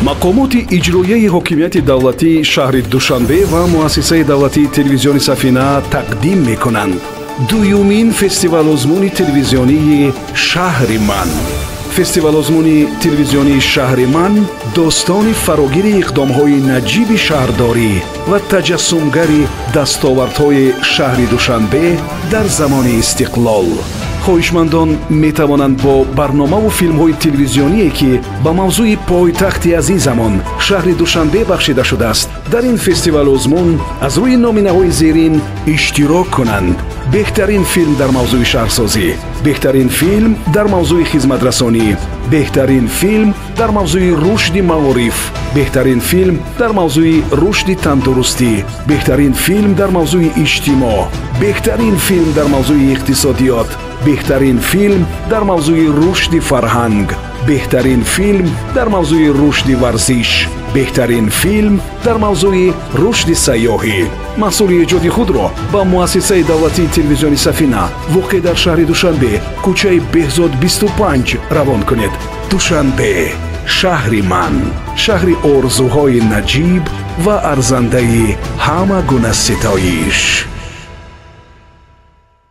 Мақомоти иҷроияи ҳокимияти давлатии шаҳри Душанбе ва муассисаи давлатии телевизиони Сафина тақдим мекунанд дуюмин фестивал-озмуни телевизионии «Шаҳри ман». Фестивал-озмуни телевизионии «Шаҳри ман» достони фарогири иқдомҳои наҷиби шаҳрдорӣ ва таҷассумгари дастовардҳои шаҳри Душанбе дар замони истиқлол. Хоҳишмандон метавонанд бо барномаву филмҳои телевизионие, ки ба мавзӯи пойтахти азизамон, шаҳри Душанбе, бахшида шудааст, дар ин фестивал-озмун аз рӯи номинаҳои зерин иштирок кунанд: беҳтарин филм дар мавзӯи шаҳрсозӣ, беҳтарин филм дар мавзӯи хизматрасонӣ, беҳтарин филм дар мавзӯи рушди маориф, беҳтарин филм дар мавзӯи рушди тандурустӣ, беҳтарин филм дар мавзӯи иҷтимоъ, беҳтарин филм дар мавзӯи иқтисодиёт, беҳтарин филм дар мавзӯи рушди фарҳанг, беҳтарин филм дар мавзӯи рушди варзиш, беҳтарин филм дар мавзӯи рушди сайёҳӣ. Маҳсули эҷоди худро ба муассисаи давлатии телевизиони Сафина, воқеъ дар шаҳри Душанбе, кӯчаи Беҳзод, 25, равон кунед. Душанбе, шаҳри ман, шаҳри орзуҳои наҷиб ва арзандаи ҳама гуна ситоиш.